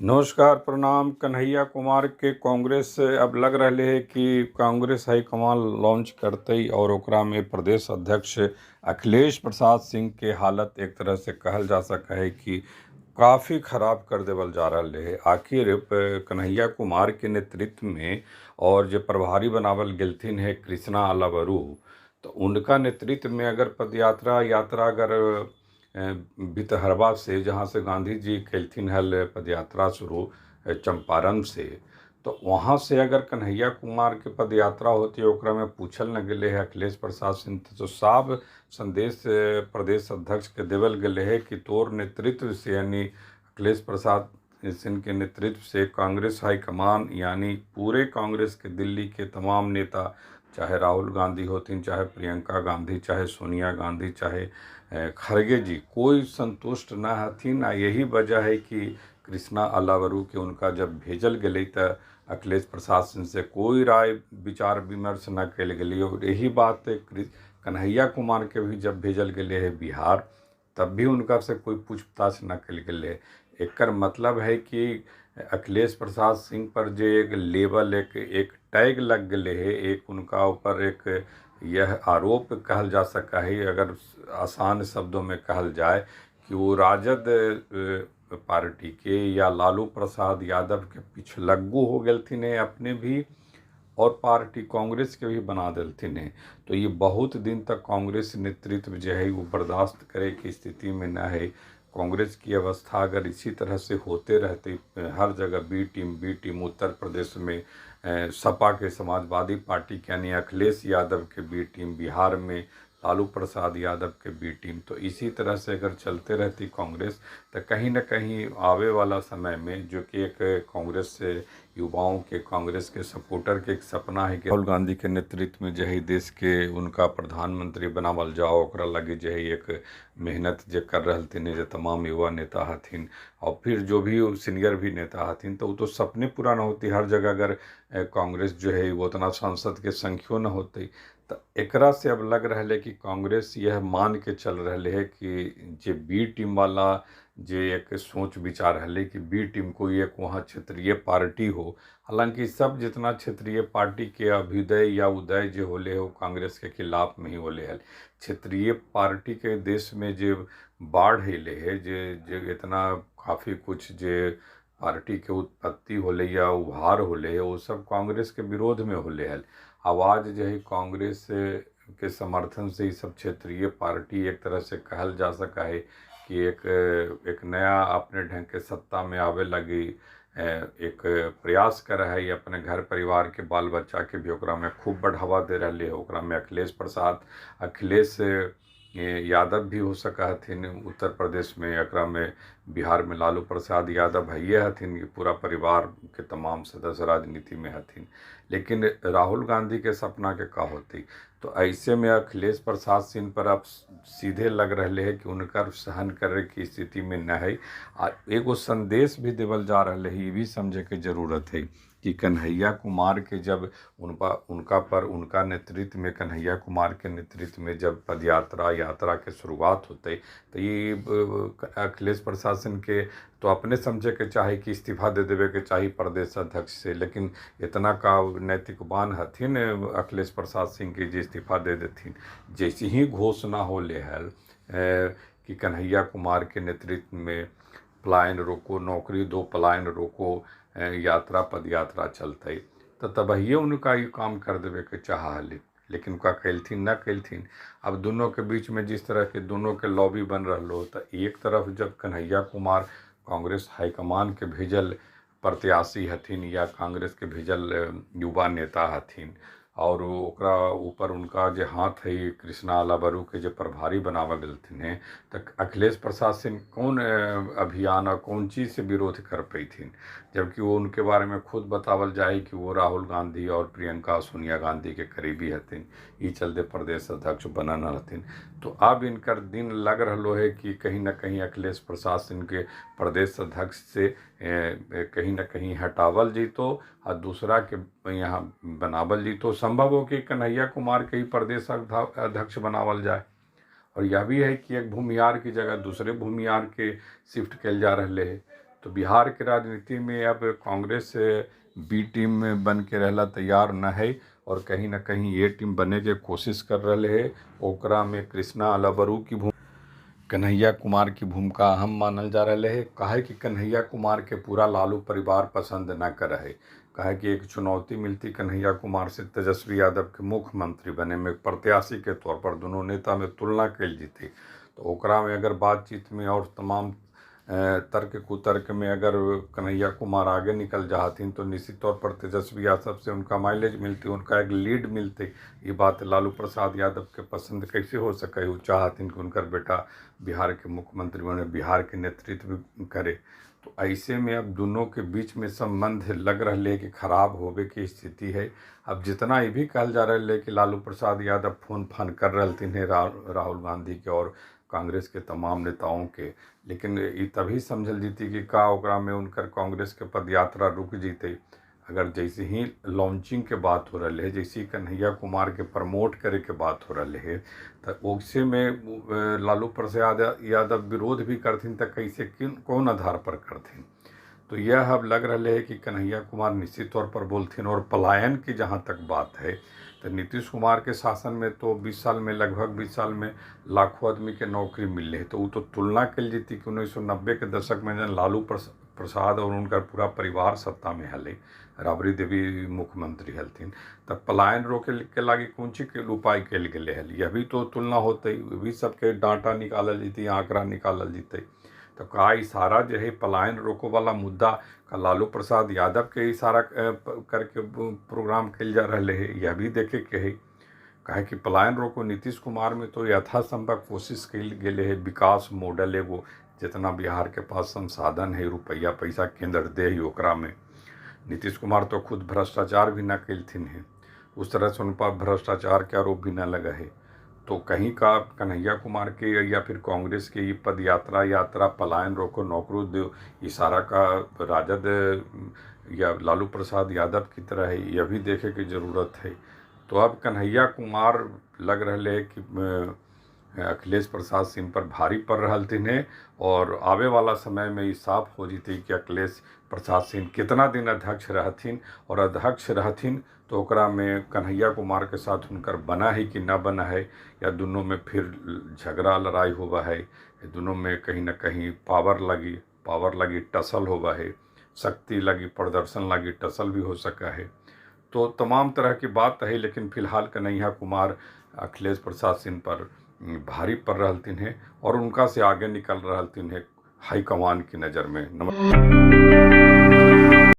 नमस्कार प्रणाम। कन्हैया कुमार के कांग्रेस अब लग रहा है कि कांग्रेस हाईकमान लॉन्च करते और ओकरा में प्रदेश अध्यक्ष अखिलेश प्रसाद सिंह के हालत एक तरह से कहल जा सका है कि काफ़ी खराब कर देवल जा रहा है। आखिर कन्हैया कुमार के नेतृत्व में और जो प्रभारी बनावल गेलथिन है कृष्णा अलावरू, तो उनका नेतृत्व में अगर पदयात्रा यात्रा अगर भितहरवा से, जहाँ से गांधी जी कैलथिन हल पदयात्रा शुरू चंपारण से, तो वहाँ से अगर कन्हैया कुमार के पदयात्रा होती ओकरा में पूछल न गेले है अखिलेश प्रसाद सिंह, तो साफ संदेश प्रदेश अध्यक्ष के देवल गेले है कि तोर नेतृत्व से, यानी अखिलेश प्रसाद सिंह के नेतृत्व से कांग्रेस हाईकमान यानी पूरे कांग्रेस के दिल्ली के तमाम नेता, चाहे राहुल गांधी होथिन, चाहे प्रियंका गांधी, चाहे सोनिया गांधी, चाहे खड़गे जी, कोई संतुष्ट न हथिन। आ यही वजह है कि कृष्णा अलावरू के उनका जब भेजल गेलै तो अखिलेश प्रसाद सिंह से कोई राय विचार विमर्श न कयल गेलै। और यही बात कन्हैया कुमार के भी जब भेजल गेलै है बिहार, तब भी उनका से कोई पूछताछ न कयल गेलै। एकर मतलब है कि अखिलेश प्रसाद सिंह पर जे एक लेबल, एक टैग लग गेलै है, एक उनका ऊपर एक यह आरोप कहल जा सका है, अगर आसान शब्दों में कहल जाए, कि वो राजद पार्टी के या लालू प्रसाद यादव के पिछलग्गू हो गेलथिन है अपने भी, और पार्टी कांग्रेस के भी बना देलथिन है। तो ये बहुत दिन तक कांग्रेस नेतृत्व जो है वो बर्दाश्त करे की स्थिति में न है। कांग्रेस की अवस्था अगर इसी तरह से होते रहते, हर जगह बी टीम, उत्तर प्रदेश में सपा के समाजवादी पार्टी के यानी अखिलेश यादव के बी टीम, बिहार में लालू प्रसाद यादव के बी टीम, तो इसी तरह से अगर चलते रहती कांग्रेस तो कहीं ना कहीं आवे वाला समय में, जो कि एक कांग्रेस से युवाओं के, कांग्रेस के सपोर्टर के एक सपना है कि राहुल गांधी के नेतृत्व में जो है देश के उनका प्रधानमंत्री बनावल जाओ, ओकरा लगी जो है एक मेहनत जो कर रहे हथिन जो तमाम युवा नेता हथिन और फिर जो भी सीनियर भी नेता हथिन, तो वो तो सपने पूरा न होती। हर जगह अगर कांग्रेस जो है वो उतना सांसद के संख्यो न होती, तो एकरा से अब लग रहा है कि कांग्रेस यह मान के चल रहा है कि जे बी टीम वाला जे एक सोच विचार है कि बी टीम कोई एक वहाँ क्षेत्रीय पार्टी हो, हालांकि सब जितना क्षेत्रीय पार्टी के अभ्युदय या उदय जो होले हो कांग्रेस के खिलाफ में ही होले है। क्षेत्रीय पार्टी के देश में जे बाढ़ अले है, जे जे इतना काफ़ी कुछ जे पार्टी के उत्पत्ति होले या उभार होले है, वो सब कांग्रेस के विरोध में होले है। आवाज़ जो है कांग्रेस के समर्थन से ही सब क्षेत्रीय पार्टी एक तरह से कहल जा सका है कि एक एक नया अपने ढंग के सत्ता में आवे लगी एक प्रयास कर है। अपने घर परिवार के बाल बच्चा के भी ओकरा में खूब बढ़ावा दे रहा है। ओकरा में अखिलेश प्रसाद, अखिलेश यादव भी हो सका हथिन उत्तर प्रदेश में, एकरा में बिहार में लालू प्रसाद यादव हइये हथिन, पूरा परिवार के तमाम सदस्य राजनीति में हथिन। लेकिन राहुल गांधी के सपना के का होती, तो ऐसे में अखिलेश प्रसाद सिंह पर अब सीधे लग रहे है कि उनका सहन करे की स्थिति में न है। आ एगो संदेश भी देवल जा रहा है, ये भी समझे के जरूरत है कि कन्हैया कुमार के जब उनका नेतृत्व में, कन्हैया कुमार के नेतृत्व में जब पदयात्रा यात्रा के शुरुआत होते, तो ये अखिलेश प्रसाद सिंह के तो अपने समझे के चाहे कि इस्तीफा दे देवे के चाही प्रदेश अध्यक्ष से, लेकिन इतना का नैतिकवान हथिन अखिलेश प्रसाद सिंह के जे इस्तीफा दे देथिन। जैसे ही घोषणा होले हल कि कन्हैया कुमार के नेतृत्व में पलायन रोको, नौकरी दो, पलायन रोको, यात्रा पदयात्रा चलते, तो तबहिए उनका ये काम कर देवे के चाह हली, लेकिन उनका कैलथिन न कैलथिन। अब दोनों के बीच में जिस तरह के दोनों के लॉबी बन रहा हो, तो एक तरफ जब कन्हैया कुमार कांग्रेस हाईकमान के भेजल प्रत्याशी हथिन या कांग्रेस के भेजल युवा नेता हथिन, और ओकरा ऊपर उनका जो हाथ है कृष्णा अलावरू के जो प्रभारी बनावल गेलथिन है, तो अखिलेश प्रसाद सिंह कौन अभियान और कौन चीज़ से विरोध कर पैथिन, जबकि वो उनके बारे में खुद बतावल जाए कि वो राहुल गांधी और प्रियंका सोनिया गांधी के करीबी हथिन, ई चलते प्रदेश अध्यक्ष बनल हथिन। तो अब इनकर दिन लग रहा है कि कहीं ना कहीं अखिलेश प्रसाद सिंह के प्रदेश अध्यक्ष से कहीं ना कहीं हटावल जीतो और दूसरा के यहाँ बनावल जीतो। संभव हो कि कन्हैया कुमार के ही प्रदेश अध्यक्ष बनावल जाए। और यह भी है कि एक भूमिहार की जगह दूसरे भूमिहार के शिफ्ट कल जा रहे है। तो बिहार के राजनीति में अब कांग्रेस बी टीम में बन के रहला तैयार न है और कहीं ना कहीं ये टीम बने के कोशिश कर रहे है। ओकरा में कृष्णा अलवरू की कन्हैया कुमार की भूमिका अहम मानल जा रहा है। काहे कि कन्हैया कुमार के पूरा लालू परिवार पसंद न कर है। काहे कि एक चुनौती मिलती कन्हैया कुमार से तेजस्वी यादव के मुख्यमंत्री बने में प्रत्याशी के तौर पर दोनों नेता में तुलना कल जीती, तो ओकरा में अगर बातचीत में और तमाम तर्क कुतर्क में अगर कन्हैया कुमार आगे निकल जाथिन तो निश्चित तौर पर तेजस्वी यादव से उनका माइलेज मिलती, उनका एक लीड मिलती। ये बात लालू प्रसाद यादव के पसंद कैसे हो सके? वो चाहथिन कि उनका बेटा बिहार के मुख्यमंत्री बने, बिहार के नेतृत्व करे। तो ऐसे में अब दोनों के बीच में संबंध लग रहा है कि खराब होवे की स्थिति है। अब जितना ये भी कहल जा रहा है कि लालू प्रसाद यादव फोन फान कर रहे हैं राहुल गांधी के और कांग्रेस के तमाम नेताओं के, लेकिन ये तभी समझल जीती कि का ओकरा में उनकर कांग्रेस के पदयात्रा रुक जीते। अगर जैसे ही लॉन्चिंग के बात हो रही है, जैसे ही कन्हैया कुमार के प्रमोट करे के बात हो रही है, तो उसे में लालू प्रसाद यादव विरोध भी करथिन तो कैसे कौन आधार पर करथिन? तो यह अब लग रहा है कि कन्हैया कुमार निश्चित तौर पर बोलथिन। और पलायन की जहाँ तक बात है तो नीतीश कुमार के शासन में तो 20 साल में, लगभग 20 साल में लाखों आदमी के नौकरी मिल रही है। तो वो तो तुलना कल जीती कि 1990 के दशक में जब लालू प्रसाद और उनका पूरा परिवार सत्ता में हले, राबड़ी देवी मुख्यमंत्री हलथिन, तब पलायन रोके के लागी कौन चीज के उपाय कल गए हल? यह भी तो तुलना होते, भी सबके डाटा निकालल जीती, आंकड़ा निकालल जीते। तो का इशारा जो है पलायन रोको वाला मुद्दा का लालू प्रसाद यादव के इशारा करके प्रोग्राम कल जा रहा है, यह भी देखे के है। काहे कि पलायन रोको नीतीश कुमार में तो यथासंभव कोशिश कल गए है। विकास मॉडल एगो जितना बिहार के पास संसाधन है, रुपया पैसा केंद्र दे है, ओकरा में नीतीश कुमार तो खुद भ्रष्टाचार भी न कलथिन है, उस तरह से उन पर भ्रष्टाचार के आरोप भी न लगा है। तो कहीं का कन्हैया कुमार के या फिर कांग्रेस के ये पद यात्रा यात्रा पलायन रोको नौकरी दो इशारा का राजद या लालू प्रसाद यादव की तरह है, यह भी देखे की ज़रूरत है। तो अब कन्हैया कुमार लग रहे है कि अखिलेश प्रसाद सिंह पर भारी पड़ रहा है और आवे वाला समय में ये साफ हो जीती कि अखिलेश प्रसाद सिंह कितना दिन अध्यक्ष रहथिन और अध्यक्ष रहथिन तो ओकरा में कन्हैया कुमार के साथ उनकर बना है कि ना बना है, या दोनों में फिर झगड़ा लड़ाई हुआ है, दोनों में कहीं ना कहीं पावर लगी टसल हुआ है, शक्ति लगी प्रदर्शन लगी टसल भी हो सका है। तो तमाम तरह की बात है, लेकिन फिलहाल कन्हैया कुमार अखिलेश प्रसाद सिंह पर भारी पड़ रहा हैं और उनका से आगे निकल रहा है हाईकमान की नज़र में। नमस्कार।